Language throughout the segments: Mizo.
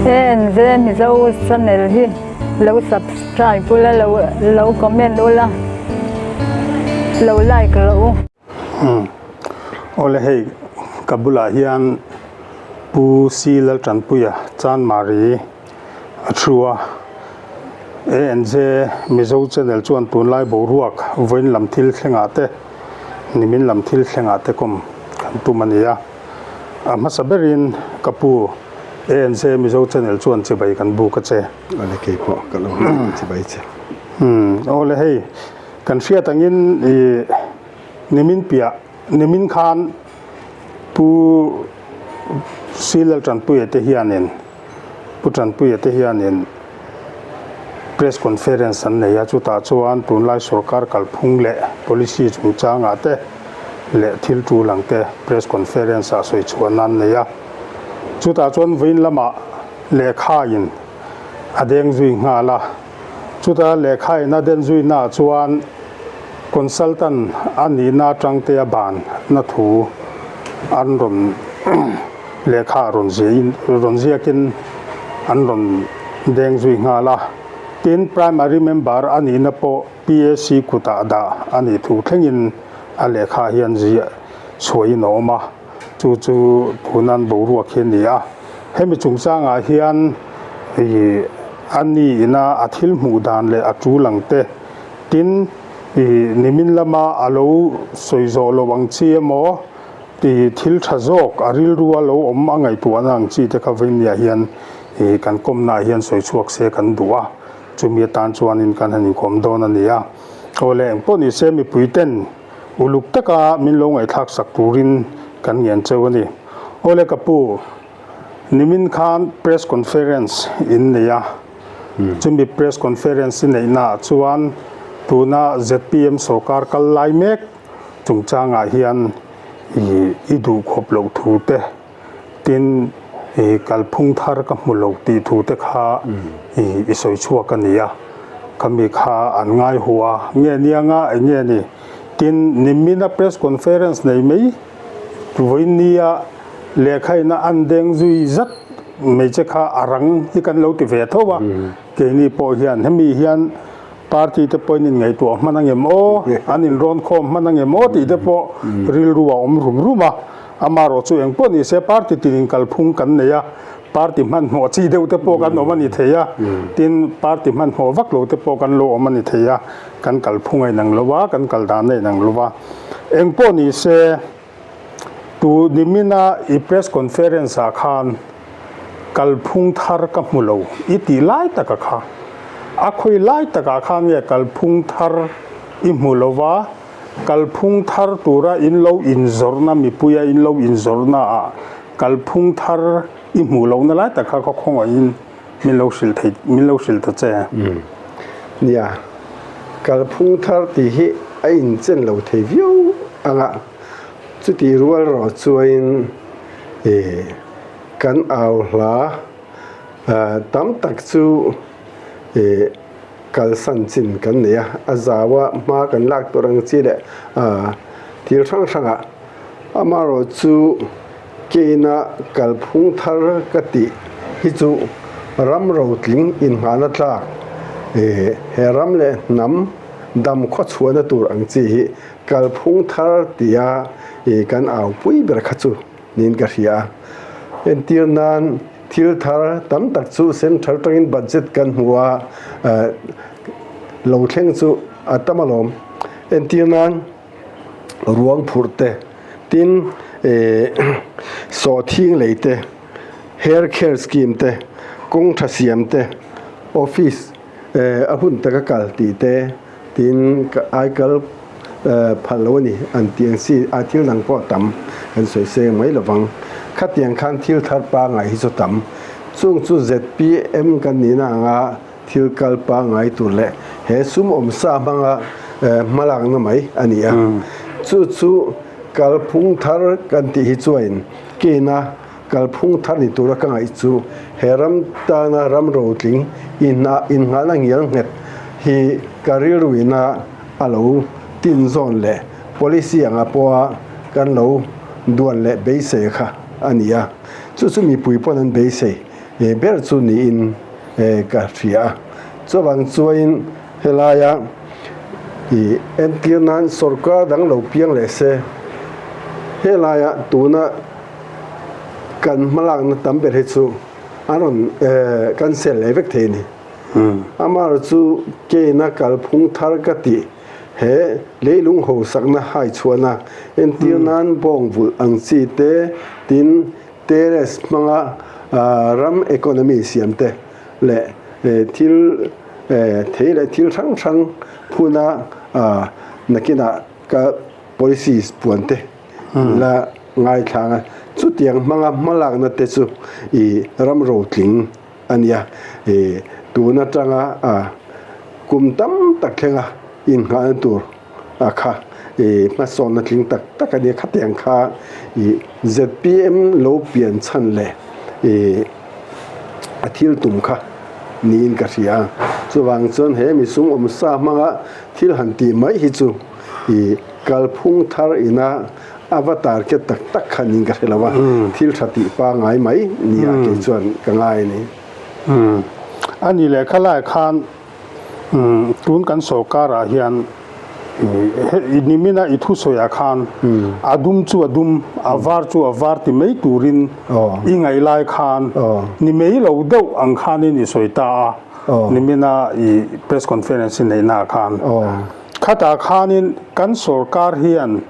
ANZ Mizo channel hi lo subscribe ula lo lo comment ula lo like rawh u. Awle hei ka bulah hian Pu C Laltanpuia Chanmari a thu a, ANZ Mizo channel chuan tunlai boruak vawiin lam thil thlengah te nimin lam thil thlengah te kawm kan tum a ni a. A hmasa berin ka pu ANZ Mizo channel chuan chibai kan buk a che. Awle kei pawh ka lo chibai che. Awle hei kan hriat angin ih nimin piah nimin khan Pu Silal Tanpuia te hianin Pu Tanpuia te hianin Press Conference an nei a, chutah chuan tunlai sorkar kalphung leh policy chungchangah te leh thil tul ang te Press Conference ah sawi chhuahna an nei a. Chutah chuan vawiin lamah lehkhain a deng zui nghal a, chuta lehkhain a den zuinaah chuan Consultant a nihna atangte a ban na thu an rawn lehkha rawn ziahin rawn ziakin an rawn deng zui nghal a. Tin, Primary Member a nihna pawh PAC kutah dah a nih thu thlengin a lehkha hian ziah chhuahin a awm a, chu chu tunan boruak hi a ni a. Hemi chungchangah hian ih a nihna a thil hmuh dan leh a tul ang te, Tin, i nimin lama a lo sawi zawh lo ang chi emaw, ti thil tha zawk a rilru a lo awm a ngaihtuahna ang chi te kha Vainia hian i kan kawmnaah hian sawi chhuak se kan duh a, chumi atan chuanin kan han inkawm dawn a ni a. Awle engpawh ni se mipui ten uluk taka min lo ngaihthlak sak turin kan ngen cheu a ni. Awle ka pu, nimin khan press conference in nei a. Chumi press conference i neihnaah chuan tuna zpm sorkar kal lai mek chungchangah hian i duh khawp loh thu te, tin kalphung thar ka hmu lo tih thu te kha i sawi chhuak a ni a. Khami kha an ngai hua nge nianga eng nge ni? Tin, nimina press conference nei mai vawinia lehkhaina an deng zui zat hmeichhe kha a rang hi kan lo ti ve tho a, keini pawh hian hemi hian party te pawhin in ngaihtuah hman angem aw, an inrawn khawm hman angem aw tih te pawh rilru a awm rum rum a, amaherawh chu engpawh ni se party tin inkalphung kan nei a, party hmanhmawh chi deuh te pawh kan awm a ni thei a, tin party hmanhmawh vak lo te pawh kan lo awm a ni thei a, kan kalphung a inang lo a, kan kal dan a inang lo a, engpawh ni se. Tu nimina i press conference ah khan kalphung thar ka hmu lo i tih lai taka kha a khawi lai takah khan nge kalphung thar i hmu lo va, kalphung thar tura in lo inzawrhna mipuia in lo inzawrhna ah kalphung thar i hmuh lohna lai tak kha ka khawngaihin min lo hrilh thei min lo hrilh ta che. Nia, kalphung thar tih hi a inchen lo thei viau ang a, Chutih rual rawh chuain kan au hla tam tak chu kalsan chin kan nei a, a zau a hma kan lak tur ang chi leh thil hrang hrang ah amaherawh chu keina kalphung thar ka tih hi chu ram rotling inngahna tlak he ram leh hnam dam khawchhuahna tur ang chi hi Kalphung thar tia i kan aupui ber kha chu niin ka hria a. Entir nan thil thar tam tak chu central tangin budget kan hmu a, lo thleng chu a tam alawm. Entir nan ruang phurh te, tin sawhthing lei te, hair care scheme te, kawng tha siam te, office a hun taka kal tih te, Tin, ka aikal phal lo a ni, an ti ang si, a thil dang pawh a tam, kan sawi seng mai lovang. Khatiang khan thil thar pangngai hi chu tam. Chung chu zpm kan nihna anga thil kal pangngai tur leh he sum awmsa hmanga hmalakna mai a ni a. Chu chu kalphung thar kan tih hi chuain keina kalphung thar ni tura ka ngaih chu he ram tana ram rotling inngahna ngial nghet hi ka rilruina a lo tin zawn leh policy anga pawha kan lo duan leh beisei kha a ni a, chu chu mipui pawn an beisei. ber chu niin ka hria a. Chuvang chuain helaia ih entir nan sorkar dang lo piang leh se, helaia tuna kan hmalakna tam ber hi chu an rawn cancel leh vek thei a ni. Amaherawhchu chu keina kalphung thar ka tih he leilung hausakna haichhuahna entir nan bawng vulh ang chi te, tin terrace hmanga ram economy siam te leh thil thei leh thil hrang hrang phuna nakinah ka policies puan te la ngaithlang a, chutiang hmanga hmalakna te chu ih ram rotling a nia. Ih tun atanga kum tam tak thlenga inngahna tur a kha ih hmasawnna tling tak tak a nia khatiang kha ih zpm lo pian chhan leh ih a thil tum kha niin ka hria a. Chuvang chuan he misung awmsa hmanga thil han tih mai hi chu ih kalphung thar ina a va target tak tak kha niin ka hre lo a, thil tha tih pangngai mai nia kei chuan ka ngai a ni. A ni leh khalai khan Tun kan sorkarah hian nimina i thusawiah khan a dum chu a dum, a var chu a var ti mai turin i ngaih lai khan ni mai lo deuh ang khanin i sawi ta a, nimina i press conference i neihnaah khan. Khatah khanin kan sorkar hian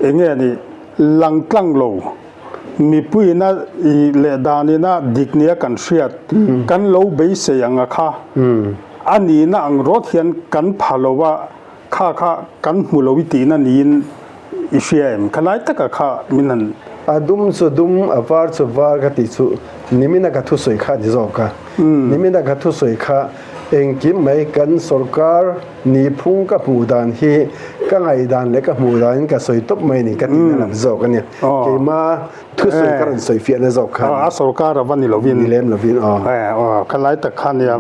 eng nge ni langtlang lo Mipuiina i leh danina dik nia kan hriat, kan lo beisei ang a kha. A nihna ang rawt hian kan pha lo a, kha kha kan hmu lo i tihna niin i hria em? Khalai taka kha min han. A dum chu dum, a var chu var ka tih chu nimina ka thusawi kha a ni zawk a. Nimina ka thusawi kha engkim mai kan sorkar Nihphung ka hmuh dan hi ka ngaihdan leh ka hmuh danin ka sawi tawp mai a ni ka tihna lam zawk a ni. Keima thusawi ka rawn sawi fiahna zawk kha a ni. A sorkar ava ni lovin. Ni lem lovin aw. Aw ka lai tak kha nia.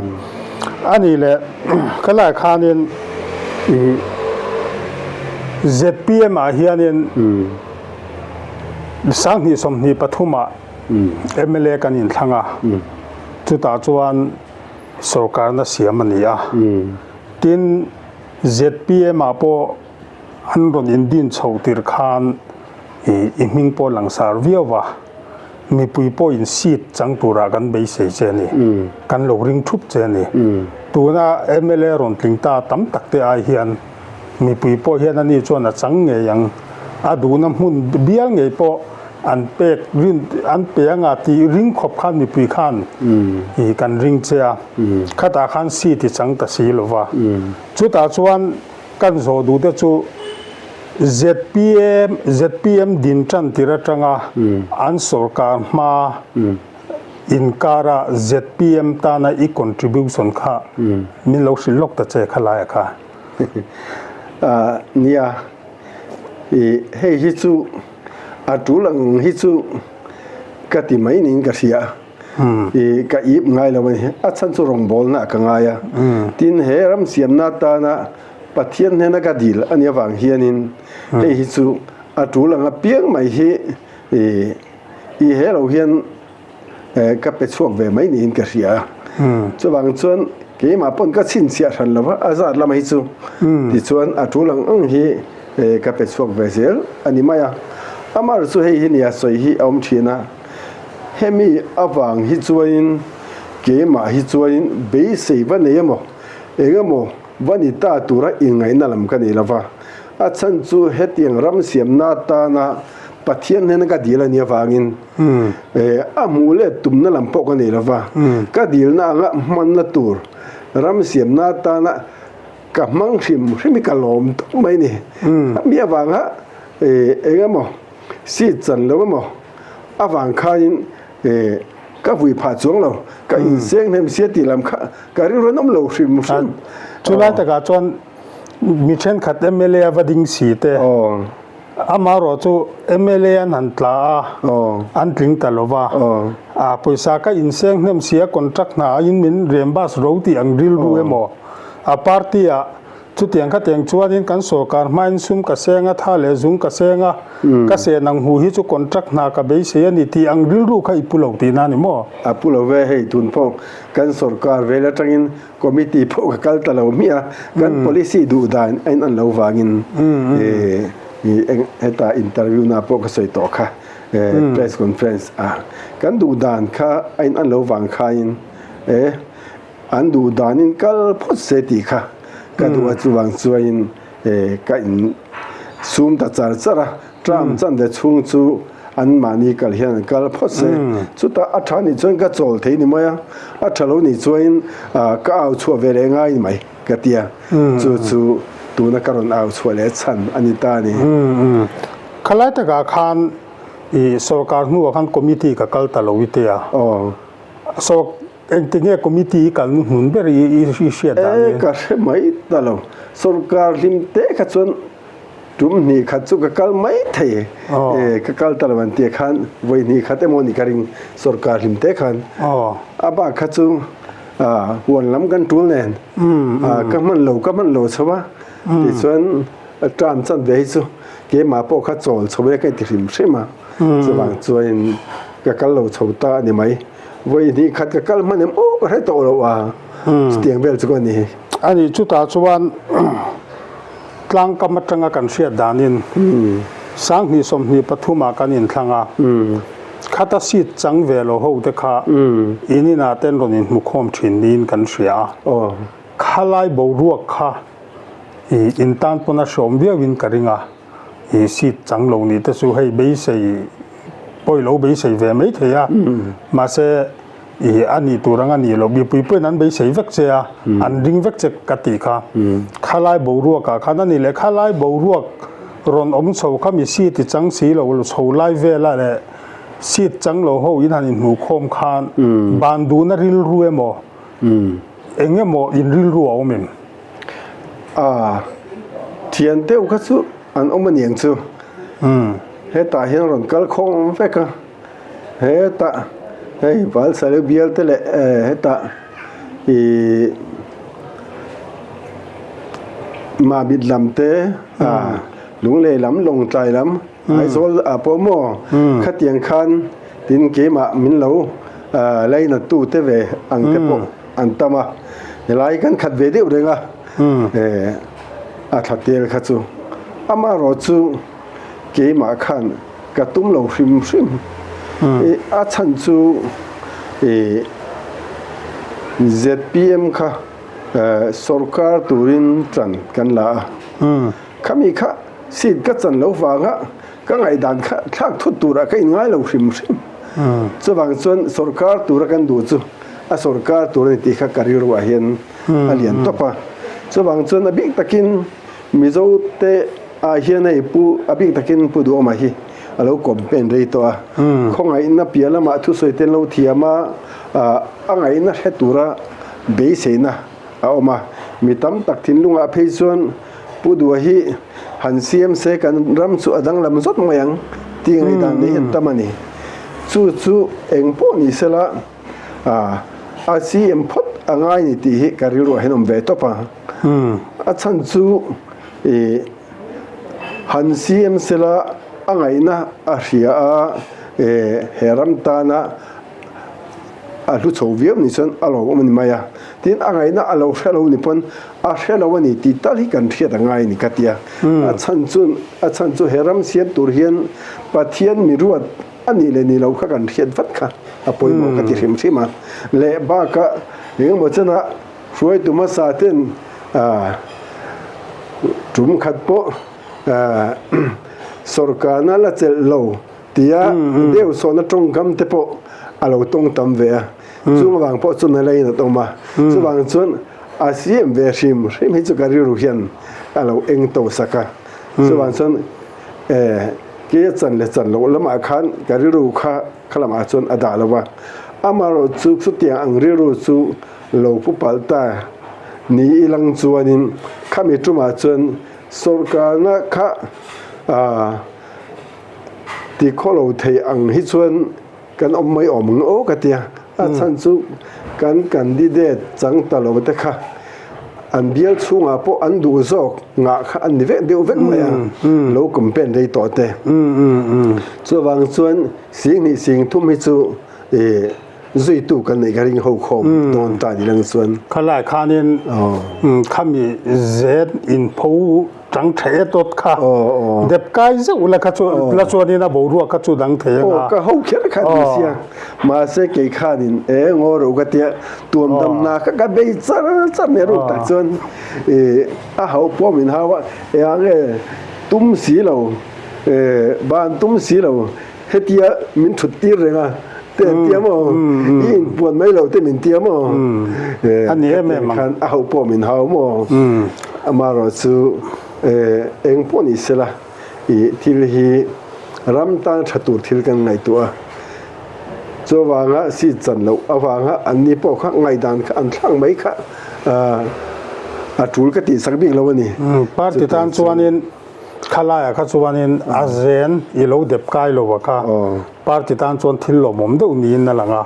A nih leh ka lai khanin ih zpm ah hianin 20 23 ah mla kan inthlang a, chutah chuan Sorkarna siam a ni a. Tin, zpm ah pawh an rawn indin chho tir khan i hming pawh langsar viau va, mipui pawhin seat chang turah kan beisei che a ni, kan lo ring thup che a ni. Tuna mla rawn tling ta tam tak te ai hian mipui pawh hian ani chuan a chang ngei ang, a duhna hmun bial ngei pawh An pek rin an pe anga tih ring khawp khan mipui khan i kan ring che a, khatah khan seat i chang ta si lo va. Chutah chuan kan zawh duh te chu zpm zpm din tan tir atanga an sorkar hma inkara zpm tana i contribution kha min lo hrilh lawk ta che khalai a kha. Nia, i hei hi chu A tul ang hi chu ka ti mai niin ka hria a, i ka ip ngai lo a ni. A chhan chu rawngbawlna ah ka ngai a, tin he ram siamna atana Pathian hnena ka dil a nih avang hianin hei hi chu a tul ang apiang mai hi i he lo hian ka pe chhuak ve mai niin ka hria a. Chuvang chuan keimah pawn ka chhinchhiah hran lo va, a zat lamah hi chu tichuan a tul ang ang hi ka pe chhuak ve zel a ni mai a. Amar chu hei hi nia sawi hi a awm thin a, hemi avang hi chuanin keimah hi chuanin beisei va nei emaw engemaw va ni ta tura inngaihna lam ka nei lo va, a chhan chu hetiang ram siamna atana Pathian hnena ka dil a nih avangin a hmuh leh tumna lam pawh ka nei lo va, ka dilna anga hmanna tur ram siamna atana ka hmang hrim hrim hi ka lawm tawp mai a ni. Mi avanga eng emaw seat chan lo emaw avang khain ka vui phah chuang lo, ka inseng hnem sia tih lam kha ka rilru an awm lo hrim hrim. Chulai takah chuan mi thenkhat mla va ding si te. Amaherawh chu mla an han tla a, an tling ta lo va. A pawisa ka inseng hnem si a, contract hna aiin min reimburse ro tih ang rilru emaw, a party ah Chutiang khatiang chuanin kan sawrkar hmain sum ka seng a, tha leh zung ka seng a, ka sen ang hu hi chu contract hna ka beisei a ni tih ang rilru kha i pu lo tihna a ni maw? A pu lo ve, hei tun pawh kan sawrkar vel atangin committee pawh ka kal ta lo hmiah a, kan policy duh dan a in an lo vangin heta interview na pawh ka sawi tawh kha press conference ah kan duh dan kha a in an lo vang khain An duh danin kal phawt se tih kha ka duh a, chuvang chuain ka in sum ta char char a, term chan ve chhung chu an mahni kal hian an kal phawt se, chutah a tha nih chuan ka chawl thei ni mai a, a tha lo nih chuain ka au chhuah ve leh ngai ni mai ka ti a, chu chu tuna ka rawn au chhuah leh chhan a ni ta a ni. Khalai takah khan i sorkar hnuah khan committee ka kal ta lo i tia. Sawk Engtinge committee i kalna hmun ber i hriat dan ni? E, ka hre mai ta lo. Sorkar hlim te kha chuan tum hnih khat chu ka kal mai thei. E, ka kal ta lo an tia khan vawi hnih khat emaw ni ka ring sorkar hlim te khan. A bak kha chu huan lam kan tul nen ka hman lo ka hman lo chho a. Tichuan term chan ve hi chu keimah pawh kha chawl chho e ka inti hrim hrim a. Chuvang chuan ka kal lo chho ta a ni mai. Vawi hnih khat ka kal hman em aw ka hre tawh lo a, chutiang vel chu ka ni. A nih chutah chuan tlangkam atanga kan hriat danin 2024 ah kan inthlang a, khata seat chang ve lo ho te kha in inah ten rawn inhmukhawm thin niin kan hria a, khalai boruak kha in tan pawn a hreawm viauin ka ring a. I seat chang lo nih te chu hei beisei pawi lo beisei ve mai thei a, mahse i a nih tur anga nih loh mipui pawhin an beisei vek che a, an ring vek che ka tih kha. Khalai boruak ah khan a ni leh khalai boruak rawn awm chho kha mi seat i chang si lo chho lai vela leh seat chang lo ho in han inhmuh khawm khan ban duhna rilru emaw eng emaw in rilru a awm em? A, thian deuh kha chu an awm aniang chu. Hetah hian rawn kal khawm vek a, hetah hei Valsari bial te leh hetah ih Mamit lam te ah Lunglei lam Lawngtlai lam Aizawl ah pawh maw khatiang khan tin keimah min lo lainat tu te ve ang te pawh an tam a, helai kan khat ve deuh reng a, a thla tel kha chu amaherawh chu keimah khan ka tum lo hrim hrim, a chhan chu zpm kha sorkar turin tan kan la a, khami kha seat ka chan lo vanga ka ngaihdan kha thlak thut turah ka inngai lo hrim hrim. Chuvang chuan sorkar tura kan duh chu a sorkar tur a ni tih kha ka rilruah hian a lian tawp a. Chuvang chuan a bik takin Mizo te ah hian hei pu a bik takin Pu Duhawma hi a lo campaign rei tawh a. Khawngaihna piah lamah thusawi te an lo thiam a, a ngaihna hre tura beiseina a awm a. Mi tam tak thinlungah phei chuan Pu Duha hi han siam se kan ram chu a danglam zawt mai ang tih ngaihdan nei hian tam a ni. Chu chu eng pawh ni sela a CM phawt a ngai ni tih hi ka rilruah hian awm ve tawp a. A chhan chu ih han CM sela a ngaihna a hria a, he ram tana a hlu chho viau ni chuan a lawmawm a ni mai a, tin a ngaihna a lo hre lo ni pawn a hre lo a ni tih tal hi kan hriat a ngai a ni ka ti a, a chhan chu a chhan chu he ram siam tur hian Pathian mi ruat a nih leh ni lo kha kan hriat vat kha a pawimawh ka ti hrim hrim a, leh bakah engemaw chana hruaitu hmasa ten tum khat pawh sawrkarna la chelh lo Tia deuh sawhna tawngkam te pawh a lo tawng tam ve a, chung avang pawh chuan a lain a tawm a, chuvang chuan a siam ve hrim hrim hi chu ka rilru hian a lo eng to sak a, chuvang chuan kei a chan leh chan loh lamah khan ka rilru kha kha lamah chuan a dah lo va, amaherawh chu chutiang ang rilru chu lo pu palh ta ni ilang chuanin khami tumah chuan sawrkarna kha Ti khaw lo thei ang hi chuan kan awm mai awm ang aw ka ti a, a chhan chu kan candidate chang ta lo te kha An bial chhungah pawh an duh zawk ngah kha an ni vek deuh vek mai a, lo campaign rei tawh te. Chuvang chuan Singhnih Singthum hi chu zuitu kan neih ka ring ho khawm dawn ta ni lang chuan. Khalai khanin khami zet inpho tang tha et awt kha dep kai zeuh la kha chu la chuanin a boruak kha chu dang thei anga. Aw ka ho kher kha ni sia. Mahse kei khanin e ngaw ro ka tia tuam dam na kha ka bei char char nia ruk tak chuan a ho pawh min hau a e ang e tum si lo e ban tum si lo hetia min thut tir reng a te an tia maw i inpuan mai lo te min tia maw a ni em em ang khan a ho pawh min hau maw amaherawh chu eng pawh ni sela i thil hi ram tan tha tur thil kan ngaihtuah a chuvanga seat chan loh avanga an ni pawh kha ngaihdan kha an thlak mai kha a tul ka tih sak bik lo a ni. Party tan chuanin Khalaiah kha chuanin a zen i lo dep kai lo a kha party tan chuan thil lawmawm deuh niin a lang a.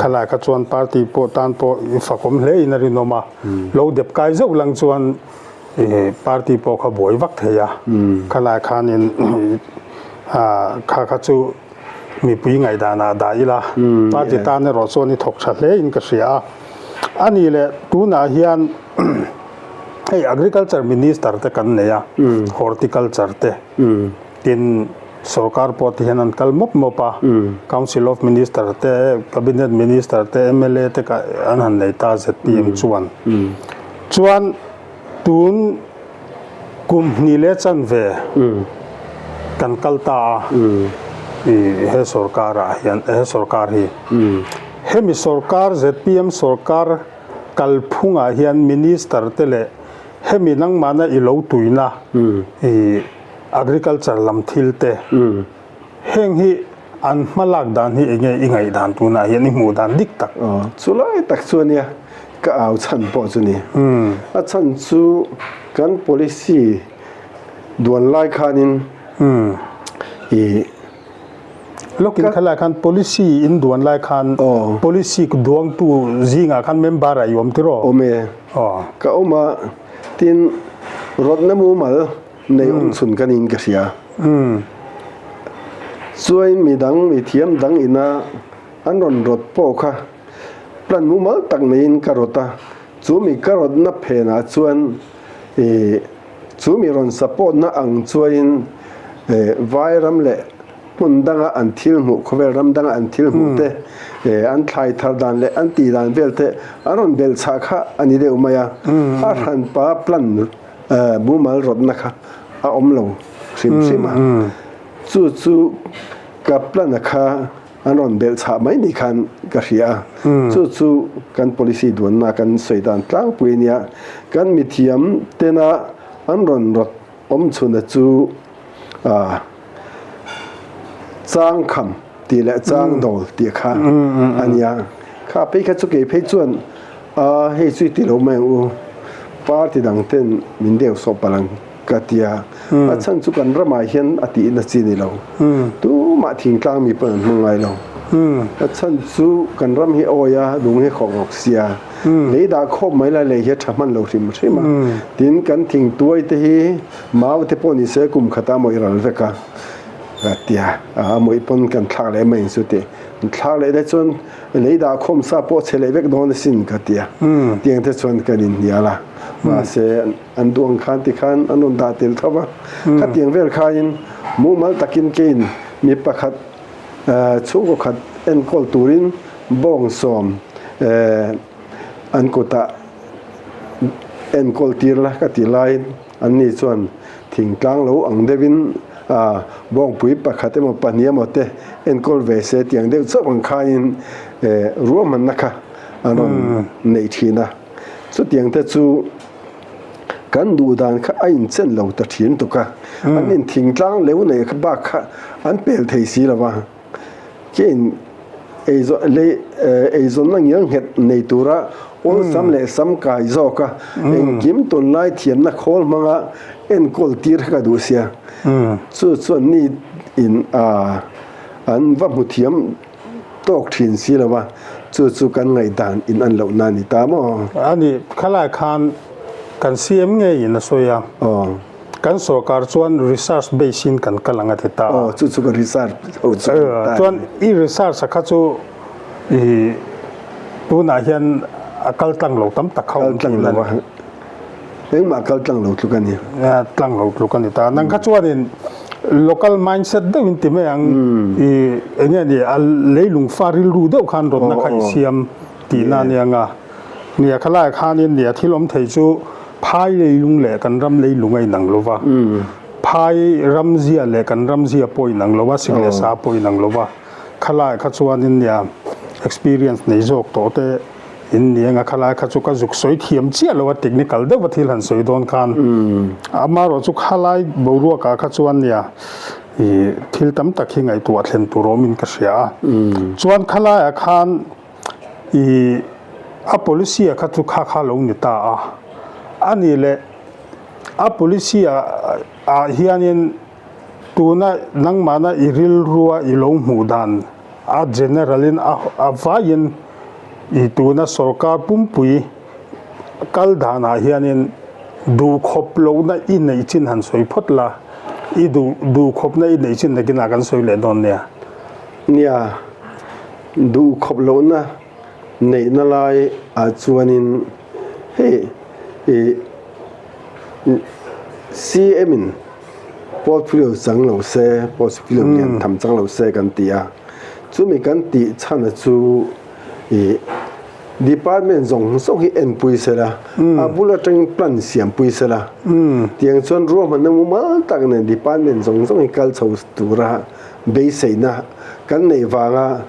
Khalaiah kha chuan party pawh tan pawh i fakawm hle in a rinawm a. Lo dep kai zeuh lang chuan party pawh kha buai vak thei a. Khalaiah khanin kha kha chu mipui ngaihdanah dah ila party tan erawh chuan i thawk tha hle in ka hria a. A nih leh tunah hian Hei Agriculture Minister te kan nei a, Horticulture te, tin sorkar pawh ti hian an kal mawp mawp a, Council of Minister te, Cabinet Minister te, mla te kha an han nei ta zpm chuan. Chuan tun kum hnih leh chanve kan kal ta a, he sorkar ah hian, he sorkar hi. Hemi sorkar zpm sorkar kalphungah hian Minister te leh hemi nangmahna i lo tuina i Agriculture lam thil te heng hi an hmalak dan hi enge i ngaihdan tunah hian i hmuh dan dik tak? Chu lai tak chu ania ka au chhan pawh chu ni. A chhan chu kan policy duan lai khanin i Lawkin kha lai khan policy in duan lai khan policy duangtu zingah khan member ah i awm tiraw? Awm e. Ka awm a, tin rawtna mumal nei awm chhun ka niin ka hria. Chuain midang mi thiam dang ina an rawn rawt pawh kha plan mumal tak neiin ka rawt a, chu mi ka rawtna phenah chuan Chu mi rawn support na ang chuain vai ram leh hmun danga an thil hmuh, khawvel ram danga an thil hmuh te, an thlai thar dan leh an tih dan vel te an rawn belh chhah kha a ni deuh mai a. A hranpa plan mumal rawtna kha a awm lo hrim hrim a. Chu chu ka plan a kha An rawn belh chhah mai ni khan ka hria a, chu chu kan policy duanna kan sawi dan tlangpui a nia. Kan mithiam tena an rawn rawt awm chhuna chu chang kham tih leh chang dawl tih kha a nia. Kha phei kha chu kei phei chuan hei chu i ti lo mai ang u, party dang ten min deu sawh palh ang. Ka ti a, a chhan chu kan ramah hian a tihna chi ni lo. Tumah thingtlang mi pawn an hmang ngai lo. A chhan chu kan ram hi awi a, lung hi khawk rawk sia. Lei dah khawp mai lai lei hi a tha hman lo hrim hrim a. Tin, kan thingtuai te hi mau te pawh ni se kum khatah mawih ral vek a. Ka ti a, a mawih pawn kan thlak leh mai ang chu tih. Thlak leh te chuan lei dah khawm sa pawh chhe leh vek dawn asin ka ti a. Tiang te chuan kan inhnial a. Mahse. An duh ang khan ti khan an rawn dah tel tho va. Khatiang vel khain mumal takin kein mi pakhat chhungkaw khat enkawl turin bawng sawm an kutah enkawl tir la ka ti laiin anni chuan thingtlang lo ang deuhin bawngpui pakhat emaw pahnih emaw te enkawl ve se tiang deuh chauh ang khain ruahmanna kha an rawn nei thin a. Chutiang te chu kan duh dan kha a inchen lo ta thin tuk a, an in thingtlang leu nei bak kha an pel thei si lo va, kein eizawnna ngial nghet nei tura awlsam leh sam kai zawk a, engkim tunlai thiamna khawl hmanga enkawl tir kha ka duh sia, chu chuan ni in an va hmu thiam. Tawk thin si lo a, chu chu kan ngaihdan in an lohna a ni ta maw? A ni, khalai khan Kan CM ngeiin a sawi a. Kan sorkar chuan research base in kan kal ang a ti ta a. Aw, chu chu ka research ho chu kan ta. Chuan i research a kha chu i tunah hian a kal tlang lo tam tak kha awm thin a ni. Kal tlang lo a, engmah kal tlang lo tluk a ni. Tlang lo tluk a ni ta. Nang kha chuanin local mindset deuh in ti mai ang i eng nge ni a leilung fa rilru deuh khan rawtna kha i siam tihna a ni ang a. Nia khalaiah khanin nia thil awm thei chu phai leilung leh kan ram leilung a inang lo va, phai ramzia leh kan ramzia pawh inang lo va, sik leh sa pawh inang lo va, khalaiah kha chuanin nia experience nei zawk tawh te in ni anga khalai kha chu ka zuk sawi thiam chiah lo a, technical deuh va thil han sawi dawn khan amaherawh chu khalai boruakah kha chuan nia ih thil tam tak hi ngaihtuah thlen tur awmin ka hria a, chuan khalaiah khan. I a policy a kha chu kha kha lo ni ta a, a nih leh a policy ah ah hianin tuna nangmahna i rilrua i lo hmuh dan a general in a a vaiin i tuna sorkar pumpui kal danah hianin duhkhawp lohna i neih chin han sawi phawt la, i duh duhkhawpna i neih chin nakinah kan sawi leh dawn nia. Nia. Duh khawp lohna neihna lai ah chuanin hei ih CM in portfolio chang lo se, portfolio lian tham chang lo se kan ti a, chumi kan tih chhan a chu ih department zawng zawng hi enpui sela, a bul atangin plan siampui sela, tiang chuan ruahmanna mumal tak nen department zawng zawng hi kal chho tura Beiseina kan neih vanga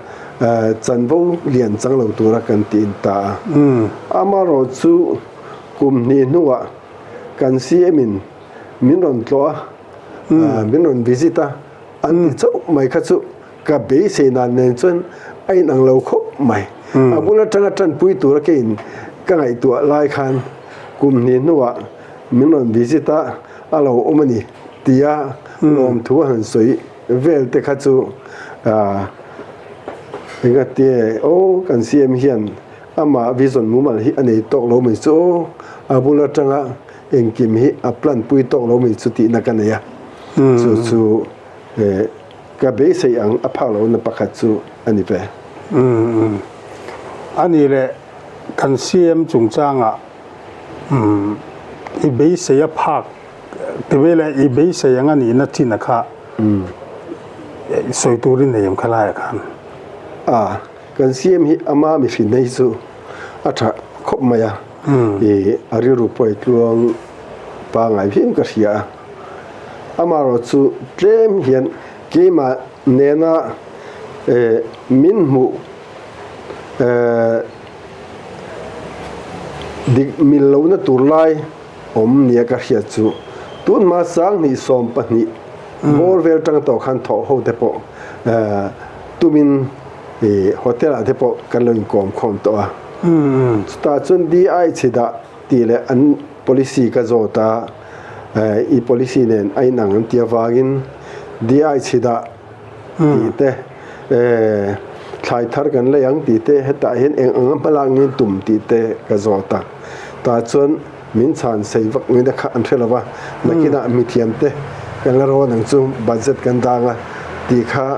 chanvo lian chang lo tura kan ti in ta a. Amaherawh chu kum hnih hnuah kan CM in min rawn tlawh a, min rawn visit a, an ti chauh mai kha chu ka beiseina nen chuan a inang lo khawp mai. A bul atanga tanpui tura keiin ka ngaihtuah lai khan kum hnih hnuah min rawn visit a, a lo awm a ni. Tia lawmthu a han sawi vel te kha chu engati aw kan CM hian amah vision mumal hi a nei tawk lo mai chu aw, a bul atanga engkim hi a plan pui tawk lo mai chu tihna ka nei a, chu chu ka beisei ang a phak lohna pakhat chu a ni ve. A nih leh kan CM chungchangah i beisei a phak Ti vela i beisei ang a nihna chin a kha sawi turin nei em kha laiah khan? A, kan CM hi ama mihrin hi chu a tha khawp mai a, i a rilru pawh i tluang pangngai viau ka hria a. Amaherawh chu tlem hian keimah nena min hmuh dik mil lohna tur lai, Awm nia ka hriat chu tunhma sanghnih 12 bawr vel tang tawh khan thawh ho te pawh tumin hotel ah te pawh kan lo inkawm khawm tawh a. Chutah chuan DI chhidah tih leh an policy ka zawt a, i policy nen a inang an ti avangin DI chhidah tih te, thlai thar kan lei ang tih te, hetah hian eng anga hmalak ngin tum tih te ka zawt a. Tah chuan min chhan sei vak ngei kha an hre lo va, nakinah mithiam te kan la rawn ang chu budget kan dang a tih kha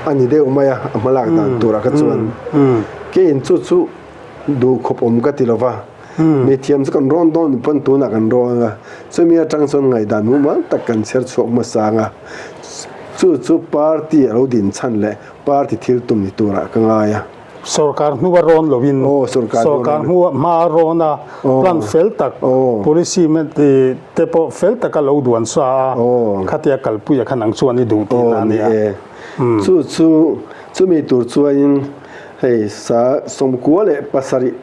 a ni deuh mai a, a hmalak dan turah kha chuan keiin chu chu duh khawp awm ka ti lo va, mithiam chu kan rawn dawn ni pawn tunah kan rawn ang a, chumi atang chuan ngaihdan mumal tak kan chher chhuak hmasa ang a, chu chu party a lo din chhan leh party thil tum ni turah ka ngai a. Sorkar hnu a rawn loin sorkar hnu hma a rawn a, plan fel tak policy te pawh fel taka lo duan sa a, khatia kalpui a khan ang chuan i duh tihna a nia. Chu chu chumi tur chuanin hei sa 97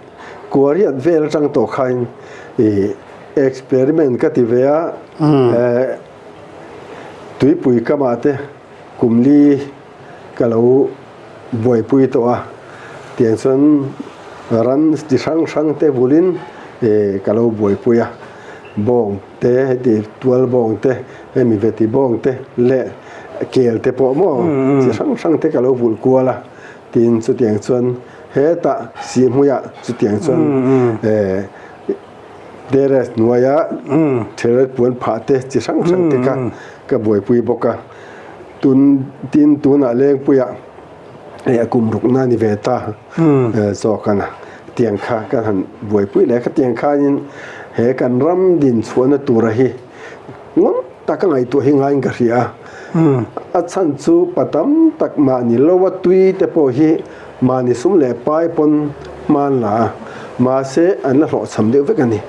kuariat vel atang tawh khain i experiment ka ti ve a, tuipui kamah te kum li ka lo buaipui tawh a, tiang chuan ran chi hrang hrang te bulin ka lo buaipui a, bawng te heti tual bawng te hemi veti bawng te leh kel te pawh maw chi hrang hrang te ka lo vulh kual a, tin chutiang chuan hetah sihhmuiah chutiang chuan. Terrace hnuaia thelret puan phah te chi hrang hrang te kha ka buaipui bawk a. Tun tin tunah Lengpuiah hei a kum rukna ni ve ta zawk a tiang kha ka han buaipui leh a. Khatiang khanin he kan ram din chhuahna tura hi ngawn taka ngaihtuah hi ngaiin ka hria a. A chhan chu pa tam tak mahni lo a tui te pawh hi Mahni sum leh pai pawn hman la a, mahse an la hlawhchham deuh vek a ni.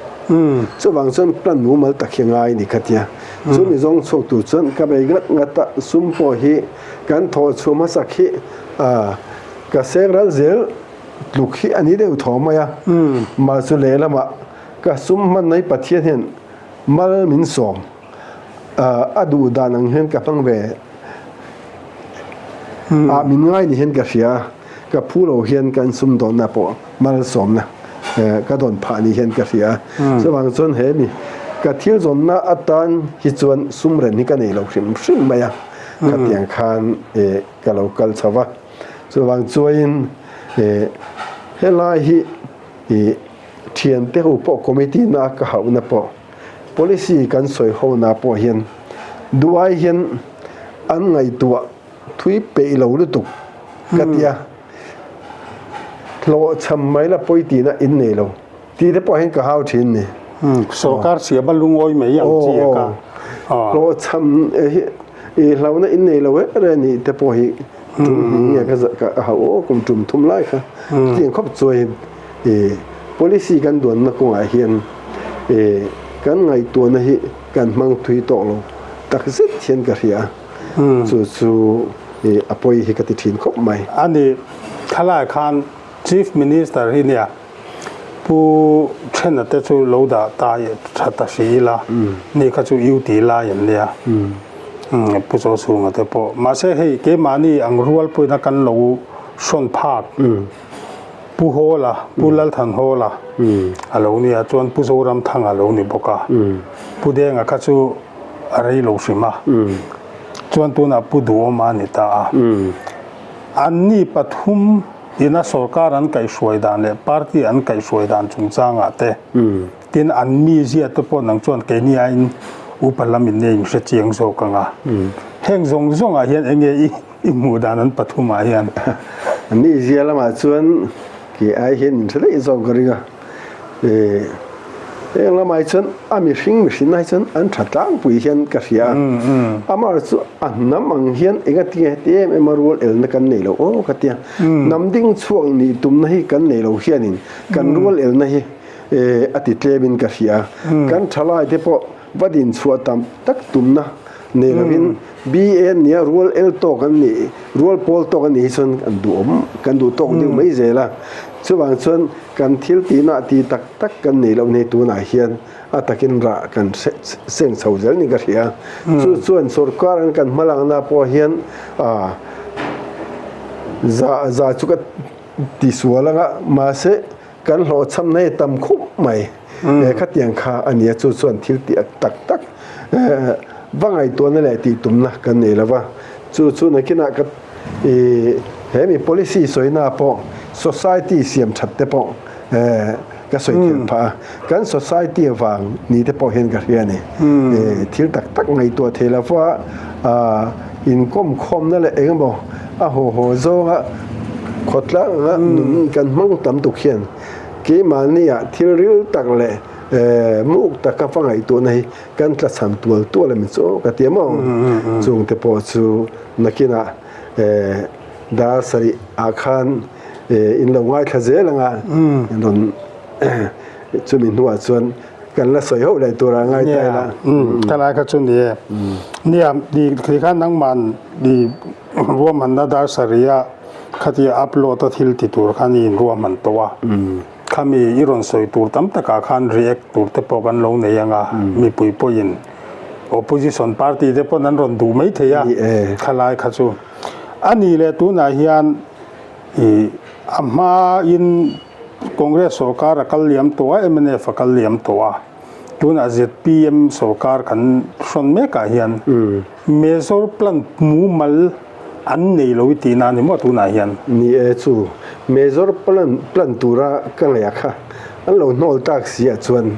Chuvang chuan plan mumal tak hi a ngai ni kha tia. Chu mi zawng chhuak tur chuan ka bei ngat ngat a, sum pawh hi kan thawh chhuah hmasak hi ka seng ral zel tluk hi a ni deuh tho mai a. Mahse lehlamah ka sum hman mai Pathian hian mal min sawm. A duh dan ang hian ka hmang ve a, min ngai ni hian ka hria a, ka phu lo hian kan sumdawnna pawh malsawmna ka dawn phah ni hian ka hria a. Chuvang chuan he mi ka thil zawnna atan hi chuan sum ren hi ka nei lo hrim hrim mai a, khatiang khan ka lo kal chho va. Chuvang chuain helai hi thiante ho pawh committee na ka hauhna pawh Policy kan sawi ho na pawh hian duh ai hian an ngaihtuah thui peih lo lutuk ka tia. Hlawhchham mai la pawi tihna in nei lo tih te pawh hian ka hau thin ni. Sorkar siam a lungawi mai ang chi a ka. Hlawhchham hi i hlauhna in nei lo em em nih te pawh hi tum hnih nge ka hauh aw kum tum thum lai kha chutiang khawp chuan Policy kan duanna kawngah hian kan ngaihtuahna hi kan hmang thui tawh lo tak zet hian ka hria a, chu chu a pawi hi ka ti thin khawp mai. A ni, thlalai khan Chief Minister hi nia Pu Thena te chu lo dah ta tha ta hri ila, ni kha chu UT lai an nia, Pu Chawchhunga te pawh. Mahse hei keimahni ang rual pawhin a kan lo hrawn phak. Pu Hawla, Pu Lalthanhawla a lo ni a, chuan Pu Zoramthanga a lo ni bawk a. Pu Denga kha chu a rei lo hrim a, chuan tunah Pu Duhawma a ni ta a. Anni pathum ina sorkar an kaihhruai dan leh party an kaihhruai dan chungchangah te, tin an mizia te pawh nang chuan keini aiin upa lam in nei inhre chiang zawk ang a. Heng zawng zawngah hian enge i I hmuh dan an pathumah hian. A mizia lamah chuan kei ai hian min hre daih zawk ka ring a. Heng lamah hi chuan a mihring mihrinna hi chuan an tha tlangpui hian ka hria a. Amah chu a hnam ang hian engatinge heti em em a rual elna kan nei lo aw ka tia. Hnam ding chhuak nih tumna hi kan nei lo hianin kan rual elna hi a ti tlemin ka hria. Kan thalai te pawh va din chhuah tam tak tumna nei lovin BA nia rual el tawk an nih, rual pawl tawk an nih hi chuan kan duhawm, kan duh tawk deuh mai zel a. Chuvang chuan kan thil tihna tih tak tak kan neih loh nei tunah hian a takin rah kan seng chho zel niin ka hria. Chu chuan sorkar an kan hmalakna pawh hian za za chu ka tisual anga mahse Kan hlawhchhamna hi tam khup mai. Khatiang kha a nia chu chuan thil tih tak tak va ngaihtuahna leh tih tumna kan nei lo va. Chu chu nakinah ka he mi policy sawina pawh society siam that te pawh ka sawi theih phah a. Kan society avang ni te pawh hian ka hria a ni. Thil tak tak ngaihtuah thei lo va inkawm khawmna leh eng emaw a haw haw zawnga khawtlang anga nun kan hmang tam tuk hian keimahnia thil ril tak leh muk taka va ngaihtuahna hi kan tlachham tual tual a mi chu ka ti a maw? Chungte pawh chu nakinah dar sarih ah khan in lo ngaithla zel anga rawn chumi hnuah chuan kan la sawi hauh leh tur a ngai ta ila. Ka lai kha chu ni e. Nia, ti khan nangman i ruahmanna dar sarih a khatia upload a thil ti tur khan i inruahman tawh a. Khami i rawn sawi tur tam takah khan react tur te pawh kan lo nei ang a, mipui pawhin opposition party te pawn an rawn duh mai thei a, khalai kha chu. A nih leh tunah hian i a hmain Congress sorkar a kal liam tawh a, mnf a kal liam tawh a, tunah zpm sorkar kan hrawn mekah hian major plan mumal an nei lo i tihna a ni maw tunah hian? Ni e, chu major plan plan tura ka ngaih a kha an lo hnawl tak si ah chuan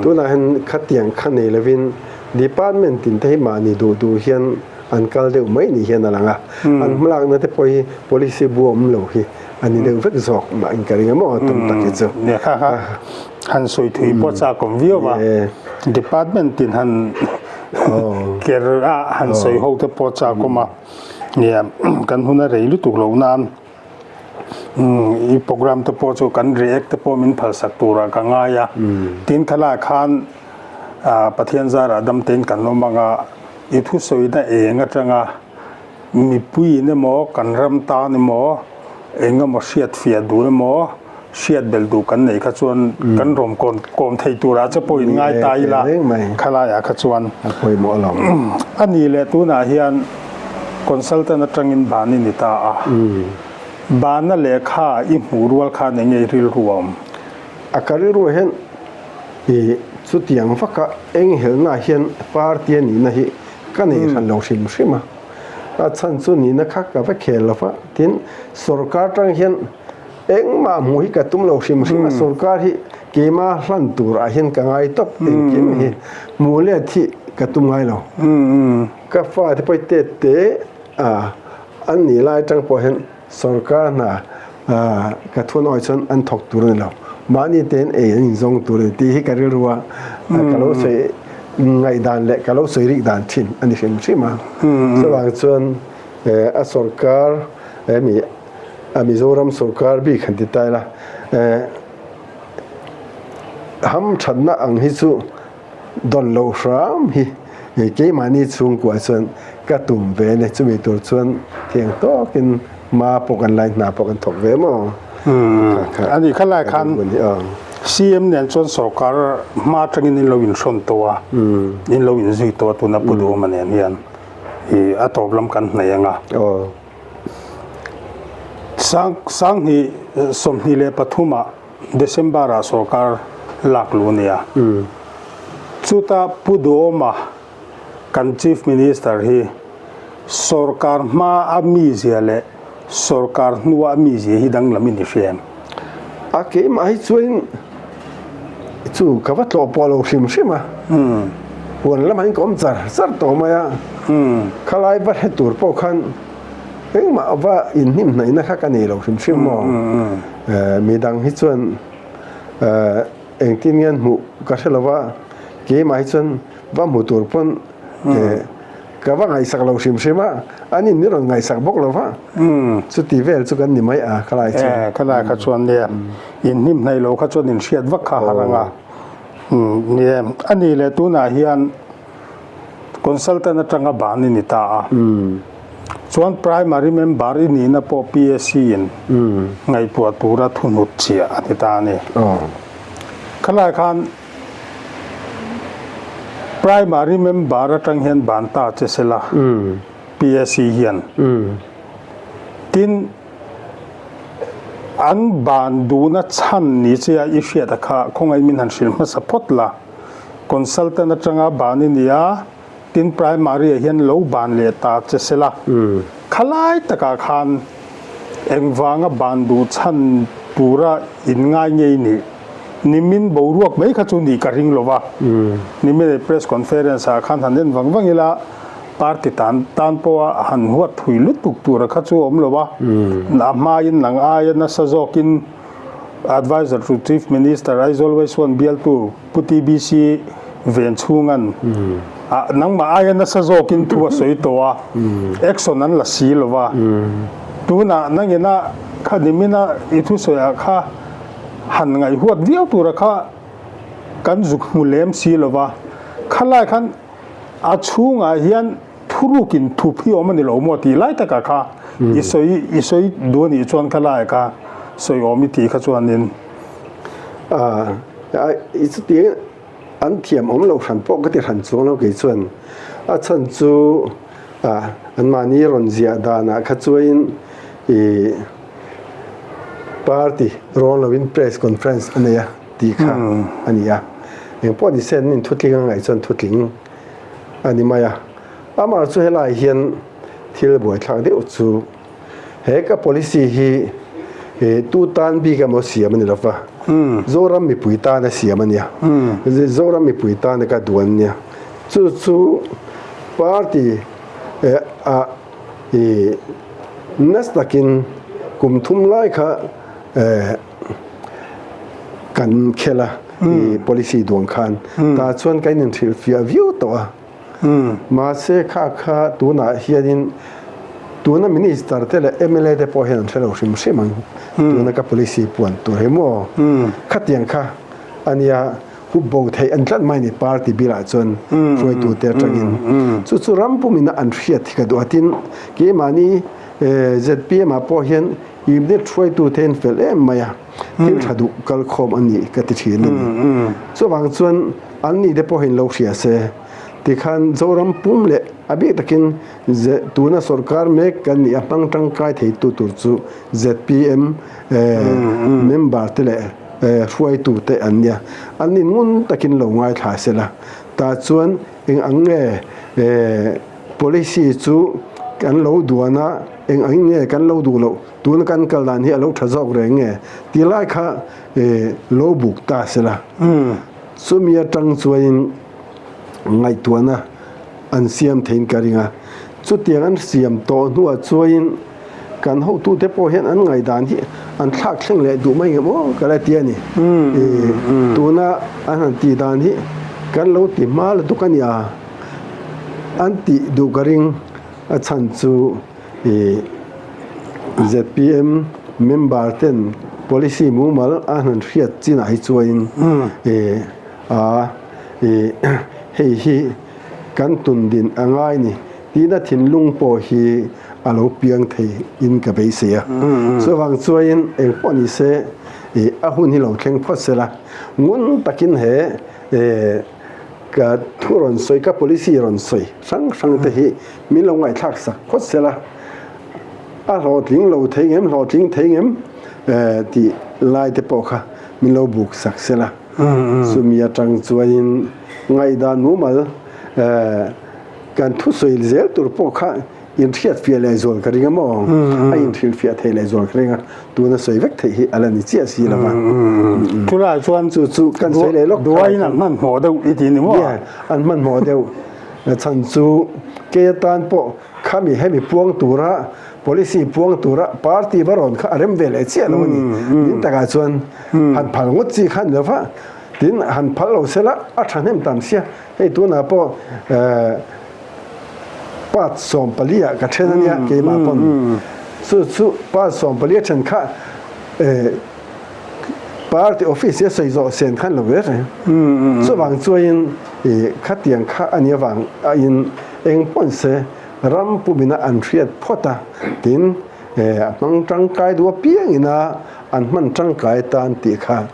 tunah hian khatiang kha nei lovin department tin te hi mahni duh duh hian an kal deuh mai ni hian a lang a, an hmalakna te pawh hi policy bu awm lo hi a ni deuh vek zawk mah in ka ring a maw tam tak hi chu. Nia kha kha han sawi thui pawh chak awm viau a, department tin han ker a han sawi ho te pawh chak awm a, nia kan hun a rei lutuk loh nan i program te pawh chu kan react te pawh min phalsak turah ka ngai a, tin khalai khan Pathian zarah dam tein kan awm ang a, i thusawina eng atanga mipuiin emaw kan ram tan emaw eng emaw hriatfiah duh emaw hriat belh duh kan neih kha chuan kan rawm kawm thei turah che pawh in ngai ta ila khalaiah kha chuan a ni leh tunah hian consultant atangin ban i ni ta a, bana lehkha i hmuh rual khan eng nge i rilru a awm? A ka rilru hian I chutiang vaka enghelna hian party a nihna hi ka nei hran lo hrim hrim a, a chhan chu nihna kha ka va khel lo va, tin sorkar tang hian engmah hmuh hi ka tum lo hrim hrim a, sorkar hi keima hlan tur ah hian ka ngai tawp engkim hi hmuh let hi ka tum ngai lo. Ka fate pawh hi tet te a an nih lai tang pawh hian Sorkar hna ka thunawi chuan an thawk tur a ni lo. Mahni tein ei an inzawng tur a ni tih hi ka rilru a, ka lo sawi ngaihdan leh ka lo sawi rik dan thin a ni hrim hrim a. Chuvang chuan a sorkar hemi a Mizoram sorkar bik han ti ta ila, hamthatna ang hi chu Dawn loh hram hi keimahni chhungkua chuan ka tum ve a ni. Chumi tur chuan thiang tawkin hma pawh kan lai, hna pawh kan thawk ve maw? A nih kha lai khan CM nen chuan sorkar hma atangin in lo inhrawn tawh a, in lo inzui tawh a tuna Pu Duhawma nen hian i a tawp lam kan hnaih ang a. Sanghnih 23 ah December ah sorkar lak luh a ni a. Chuta Pu Duhawma kan Chief Minister hi sorkar hma a mizia leh sorkar hnua a mizia hi danglam in i hria em? A keimah hi chuan chu ka va tlawh pawh lo hrim hrim a. Huan lamah in ka awm char char tawh mai a. Khalai va hre tur pawh khan engmah va inhnim hnaihna kha ka nei lo hrim hrim maw. Midang hi chuan engtin nge an hmuh ka hre lo va, keimah hi chuan va hmu tur pawn ka va ngaihsak lo hrim hrim a, an in ni rawn ngaihsak bawk lo va, chuti vel chu kan ni mai a khalai chuan. Khalai kha chuan nia, inhnim hnaih lo kha chuan inhriat vak kha har ang a, nia, a nih leh tunah hian Consultant atanga ban i ni ta a. Chuan primary member i nihna pawh PSC in ngaihtuah tura thuhnut chiah a ni ta a ni. Khalai khan primary member atang hian ban ta che sela PSC hian. Tin, an ban duhna chhan ni che a i hriat a kha khawngaih min han hrilh hmasa phawt la. Consultant atanga ban i ni a, tin primary ah hian lo ban leh ta che se la, khalai takah khan engvanga ban duh chhan tura in ngai ngei nih nimin boruak mai kha chu nih ka ring lo va, nimin ei press conference ah khan han en vang vang ila party tan tan pawha han huat thui lutuk tura kha chu a awm lo va, a hmain nang aia nasa zawkin Adviser to Chief Minister Aizawl West One bialtu Pu TBC Venchhunga'n ah nangmah aia nasa zawkin thu a sawi tawh a, action an la si lo va. Tunah nangina kha nimina i thusawiah kha han ngaihhuat viau tura kha kan zuk hmu lem si lo va. Khalai khan a chhungah hian Thurukin thup hi awm a ni lo maw tih lai takah kha i sawi i sawi duh a nih chuan kha laiah kha sawi awm i tih kha chuanin. I chuti an thiam awm lo hran pawh ka ti hran chuang lo kei chuan a chhan chu anmahni rawn ziah danah kha chuain i party rawn loin press conference a nei a tih kha a ni a engpawh ni se an inthutling a ngaih chuan thutling a ni mai a. Amah chu helai hian Thil buaithlak deuh chu he ka policy hi tu tan bik emaw siam a ni lova, Zoram mipui tana siam a nia, Zoram mipui tana ka duh an nia. Chu chu party ah nasa takin kum thum lai kha kan khel a, policy duang khan. Tah chuan kan inhrilhfiah viau tawh a. Mahse kha kha tunah hianin tuna Minister te leh mla te pawh hian an hre lo hrim hrim ang. Tuna ka policy puan tur hi maw? Khatiang kha a nia hup bo theih an tlat mai ni party bilah chuan hruaitu te atangin. Chu chu ram pumina an hriat hi ka duh a tin keimahni zpm ah pawh hian unit hruaitu te an fel em mai a, thil tha duh kalkhawm a nih ka ti thin a ni. Chuvang chuan An ni te pawhin lo hria se, tikhan Zoram pum leh a bik takin tuna sorkar mek kan nih a hmang tangkai theitu tur chu zpm member te leh hruaitu te an nia. An ni ngun takin lo ngaithla se la, tah chuan eng ang nge policy chu kan lo duan a, eng ang nge kan lo duh loh, tuna kan kal dan hi a lo tha zawk reng nge tih lai kha lo buk ta se la. Chumi atang chuanin ngaihtuahna an siam theiin ka ring a, chutiang an siam tawh hnuah chuanin kan hotute pawh hian an ngaihdan hi an thlak thleng leh duh mai ngem aw ka la ti a ni. Tuna an han tih dan hi kan lo ti hma lutuk a nia, an tih duh ka ring a chhan chu. Zpm member ten policy mumal a han hriat chinah hi chuanin a hei hi kan tun din a ngai ni tihna thinlung pawh hi a lo piang thei in ka beisei a. Chuvang chuanin eng pawh ni se a hun hi lo thleng phawt se la, ngun takin he Ka thu rawn sawi, ka policy rawn sawi hrang hrang te hi min lo ngaihthlak sak phawt se la, a hlawhtling lo thei ngem, hlawhtling thei ngem tih lai te pawh kha min lo buk sak se la. Chumi atang chuanin ngaihdan mumal kan thusawi zel tur pawh kha Inhriatfiah leh zual ka ring a maw? A inhrilhfiah thei leh zual ka ring a, tuna sawi vek theih hi a la ni chiah si lo va. Chulaiah chuan chu chu kan sawi leh lawk duaiin an hmanhmawh deuh i ti ni maw? Nge, an hmanhmawh deuh. Chhan chu kei atan pawh khami hemi puang tura policy puang tura party va rawn kha a rem ve leh chiah lo a ni. Din takah chuan han phal ngawt chi kha a ni lo va, tin han phal lo sela a thahnem tam sia. Hei tunah pawh Part 14 ah ka then ania keimah pawn chu chu part 14 a then kha party office a sawi zawh sen khan lo ve reng chuvang chuain khatiang kha ania vang a in eng pawn se ram pumina an hriat phawt a tin a hmang tangkai duh apiang ina an hman tangkai tan tih kha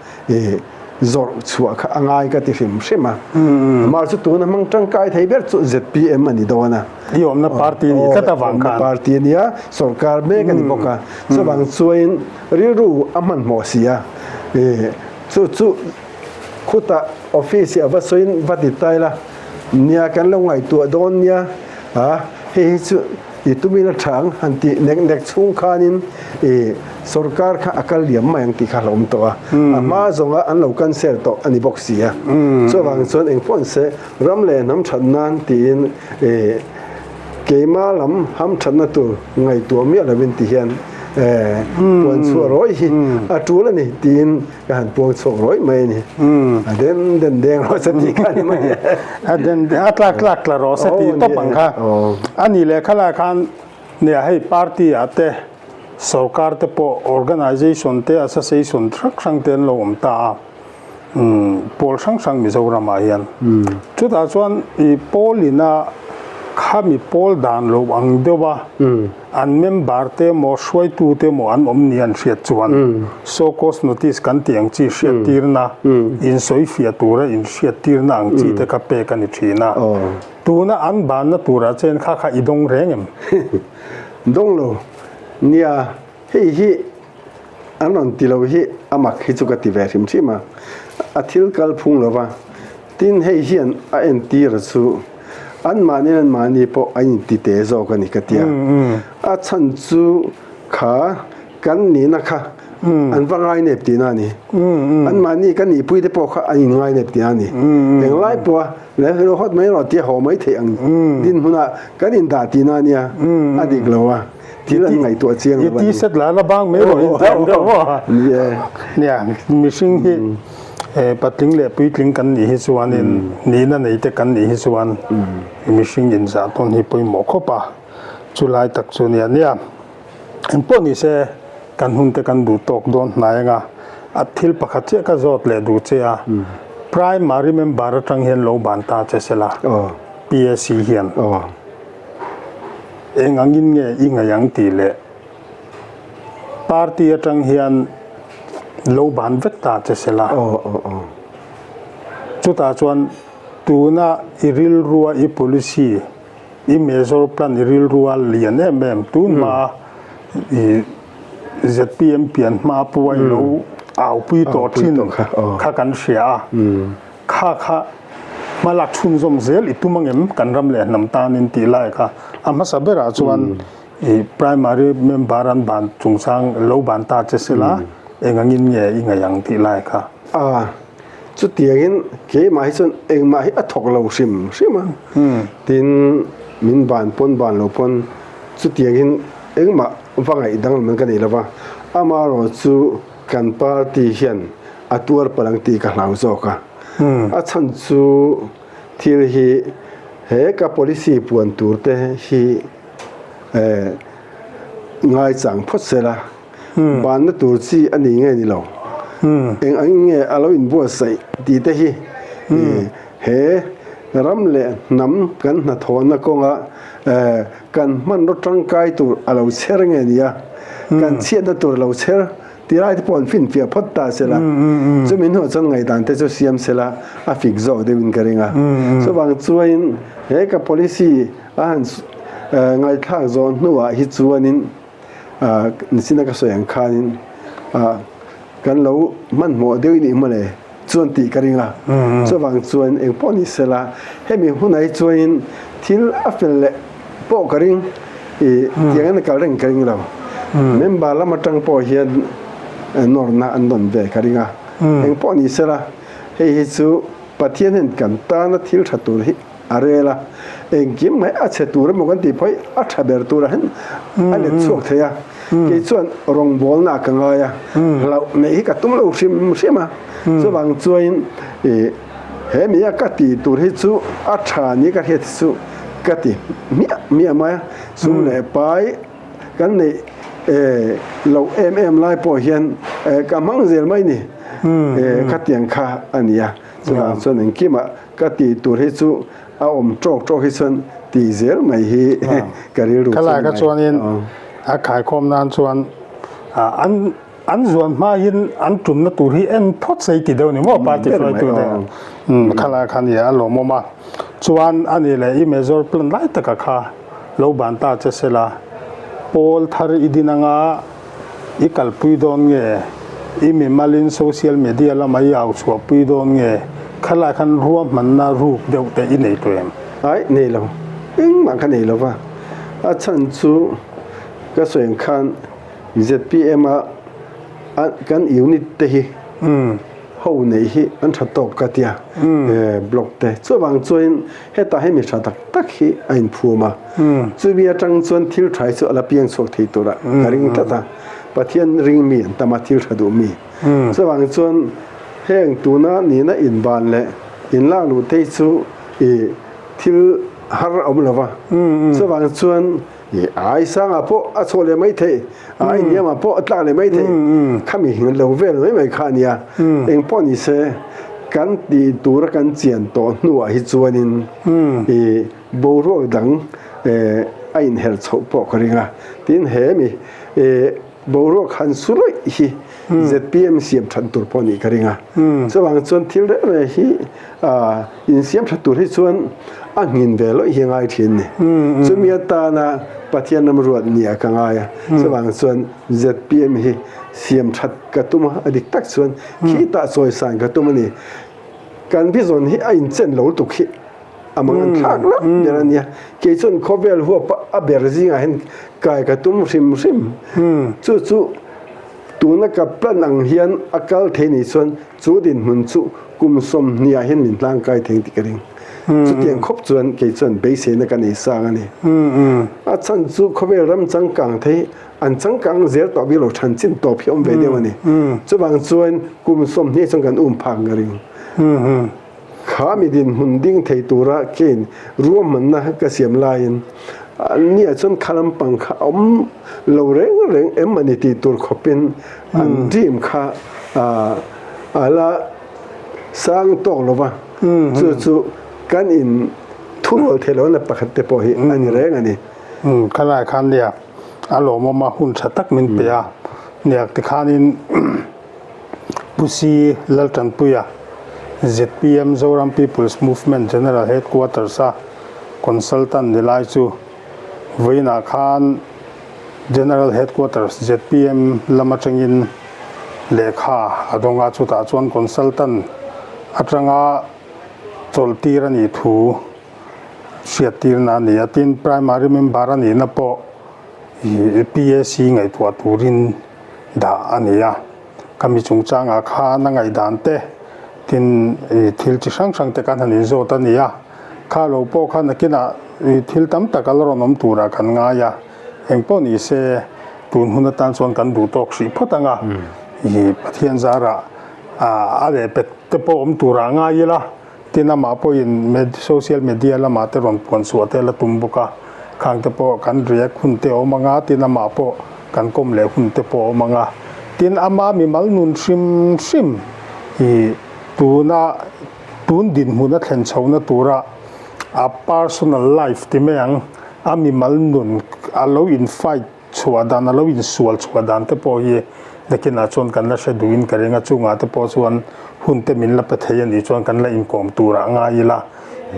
Zawrh chhuah kha a ngai ka ti hrim hrim a. Amah chu tuna hmang tangkai thei ber chu zpm a ni dawn a. I awmna party a nih tlat avang khan. Awmna party a nia, sorkar mek a ni bawk a. Chuvang chuain rilru a hmanhmawh si a. Chu chu khutah office hi a va sawiin va ti ta ila, nia kan lo ngaihtuah dawn nia, hei hi chu I tumin a tha ang han tih nek nek chhung khanin i sorkar kha a kal liam mai ang tih kha a lo awm tawh a, a hma zawnga an lo cancel tawh a ni bawk si a. Chuvang chuan engpawh se ram leh hnam that nan tiin i keima lam ham thatna tur ngaihtuah miah lovin ti hian puan chhuah rawih hi a tul a ni tiin Ka han puang chhuak rawih mai a ni. A den den deng rawh se tih kha a ni mai. A den a tlak tlak tla rawh se tih tawp ang kha. A nih leh khalai khan nia hei party ah te sorkar te pawh organization te association hrang hrang te an lo awm ta a. Pawl hrang hrang Mizoram ah hian. Chutah chuan i pawl ina khami pawl dan lo ang deuh a. An member te emaw hruaitu te emaw an awm ni an hriat chuan show cause notice kan tih ang chi hriattirna, insawifiah tura inhriattirna ang chi te kha pek a ni thin a. Tuna an banna turah chen kha kha i dawng reng em? Dawng lo. Nia, hei hi an rawn ti lo hi a mak hi chu ka ti ve hrim hrim a. A thil kal phung lo va. Tin, hei hian a entir chu. Anmahni anmahni pawh an inti te zawk a ni ka tia. A chhan chu kha kan nihna kha an va ngainep tihna a ni. Anmahni kan nihpui te pawh kha an inngainep tihna a ni. Englai pawha leh hawt mai erawh tia haw mai theih ang dinhmunah kan indah tihna a nia, a dik lo a, thil an ngaihtuah chiang lo a ni. I ti set la la bang mai rawh in tiang deuh maw? Ni e. Nia, mihring hi patling leh puitling kan nih hi chuanin nihna nei te kan nih hi chuan mihring inzah tawn hi pawimawh khawp a, chulai tak chu nia nia. Engpawh ni se kan hun te kan duh tawk dawn hnai anga a thil pakhat chiah ka zawt leh duh che a, primary member atang hian lo ban ta che sela PAC hian eng angin nge i ngaih ang tih leh party atang hian lo ban vek ta che sela chutah chuan tuna i rilrua i policy I major plan i rilru a lian em em tun hma i zpm pian hma pawh a i lo aupui tawh thin kha kan hria a, kha kha hmalak chhunzawm zel i tum angem kan ram leh hnam tanin tih lai kha a hmasa berah chuan i primary member an ban chungchang lo ban ta che sela eng angin nge i ngaih ang tih lai kha. Chutiangin keimah hi chuan engmah hi a thawk lo hrim hrim a, tin min ban pawn ban lo pawn chutiangin engmah va ngaih danglam an ka nei lo va, amaherawh chu kan party hian a tuar palh ang tih ka hlau zawk a, a chhan chu thil hi he ka policy puan tur te hi ngaichang phawt sela. Banna tur chi a ni nge ni lo? Eng ang nge a lo inbuatsaih tih te hi he ram leh hnam kan hnathawhna kawnga kan hmanraw tangkai tur a lo chher nge ni a, kan chhiatna tur a lo chher tih lai te pawh an finfiah phawt ta se la, chumi hnuah chuan ngaihdan te chu siam se la a fik zawk deuhin ka ring a. Chuvang chuain he ka policy a han ngaihthlak zawh hnuah hi chuanin, Nichina ka sawi ang khanin kan lo hmanhmawh deuh in ih mawle chuan tih ka ring a, chuvang chuan eng pawh ni sela hemi hunah hi chuanin thil a fel leh pawh ka ring i tiangin a kal reng ka ring lo. Member lam atang pawh hian nawrna an rawn ve ka ring a, eng pawh ni sela hei hi chu Pathian hian kan tana thil tha tur hi A rel a, engkim mai a chhe tur emaw kan tih pawh hi a tha ber turah hian a let chhuak thei a. Kei chuan rawngbawlna ka ngai a, hlauh neih hi ka tum lo hrim hrim a. Chuvang chuain ih he mi a ka tih tur hi chu a tha ni ka hriat hi chu ka ti hmiah hmiah mai a. Sum leh pai kan neih loh em em lai pawh hian ka hmang zel mai ni khatiang kha a ni a. Chuvang chuan engkimah Ka tih tur hi chu a awm tawk tawk hi chuan tih zel mai hi ka rilru chu a ni mai. Khalai kha chuanin a khaikhawm nan chuan an an zuan hma hin an tumna tur hi en phawt sei ti deuh ni maw party hruaitu te khalai kha nia a lawmawm a. Chuan a ni leh i major plan lai taka kha lo ban ta che sela pawl thar i din anga I kalpui dawn nge? I mimalin social media lama i au chhuahpui dawn nge? Khalai khan ruahmanna ruk deuh te i nei tawh em? Ai, nei lo. Engmah ka nei lo va. A chhan chu ka sawi ang khan zpm a kan unit te hi ho neih hi an tha tawk ka tia block te. Chuvang chuanin hetah hi mi tha tak tak hi a inphum a. Chumi atang chuan thil tha hi chu a la piang chhuak thei tura ka ring tlat a, Pathian ring mi an tam a, thil tha duh mi. Chuvang chuan heng tuna nihna inban leh inlak luh te hi chu ih thil har a awm lo va. Chuvang chuan ih ai sangah pawh a chhuah leh mai theih, ai hniamah pawh a tlak leh mai theih, khami hing lo vel mai mai kha a nia. Engpawh ni se kan tih tura kan chian tawh hnuah hi chuanin ih Boruak dang a inher chhoh pawh ka ring a, tin he mi boruak han su rawih hi zpm siam that tur pawh nih ka ring a. Chuvang chuan thil reng reng hi insiam that tur hi chuan a nghin ve lawih hi a ngai thin ni. Chumi atana Pathian ram ruat nia ka ngai a, chuvang chuan zpm hi siam that ka tum a, a dik tak chuan khitah chawisan ka tum a ni. Kan vision hi a inchen lo lutuk hi. A mang an thlak lap ber a nia. Kei chuan khawvel huap a ber zingah hian kai ka tum hrim hrim. Chu chu tuna ka plan ang hian a kal thei nih chuan chu dinhmun chu kum 20 ah hian min hlang kai thei tih ka ring. Chutiang khawp chuan kei chuan beiseina ka nei sang a ni. A chhan chu khawvel ram changkang thei an changkang zel tawh bik lo than chin tawp hi awm ve deuh a ni. Chuvang chuan kum 20 chuan kan um phak ka ring. Kha mi dinhmun ding thei tura kein ruahmanna ka siam laiin nia chuan kha lampang kha a awm lo reng reng em a ni tih tur khawpin an dream kha a la sang tawk lo va, chu chu kan in thurual thei lohna pakhat te pawh hi a ni reng a ni. Khalai khan nia a lawmawm a hun tha tak min pe a, niak tikhanin. Pu Si Laltanpuia, zpm Zoram People's Movement General Headquarters-a consultant ni lai chu vawiinah khan General Headquarters zpm lam atangin lehkha a dawng a, chutah chuan consultant atanga chawlhtir a nih thu hriattirna a ni a, tin primary member a nihna pawh PAC ngaihtuah turin dah a ni a, ka mi chungchangah khan a ngaihdan te tin thil chi hrang hrang te kan han inzawt a ni a, kha lo pawh khan nakinah thil tam tak a la rawn awm turah kan ngai a, engpawh ni se tun hun atan chuan kan duh tawk hrih phawt ang a, Pathian zarah a leh pet te pawh awm turah ngai ila. Tin amah pawhin social media lamah te rawn puan chhuah te la tum bawk a, khang te pawh kan react hun te a awm ang a, tin amah pawh kan kawm leh hun te pawh a awm ang a. Tin ama mimal nun hrim hrim i tuna tun dinhmun a thlen chhohna tura a personal life ti mai ang, a mimal nun a lo in fight chhuah dan, a lo insual chhuah dan te pawh hi nakinah chuan kan la hre duhin ka ring a, chungah te pawh chuan hun te min la pe thei a nih chuan kan la inkawm turah ngai ila,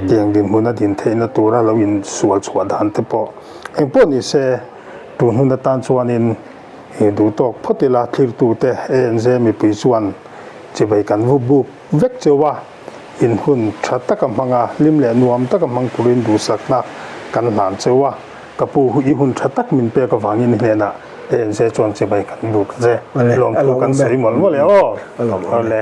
tiang dinhmun a din theihna tura lo insual chhuah dan te pawh engpawh ni se tun hun atan chuanin duh tawk phawt ila thlirtute ANZ mipui chuan chibai kan vup buk vek cheu a. In hun tha taka hmang a, hlim leh nuam taka hmang turin duhsakna kan hlan cheu a, ka pu i hun tha tak min pek avangin i hnenah ANZ chuan chibai kan buk che. Lawmthu kan sawi mawlh mawlh e aw. Awle.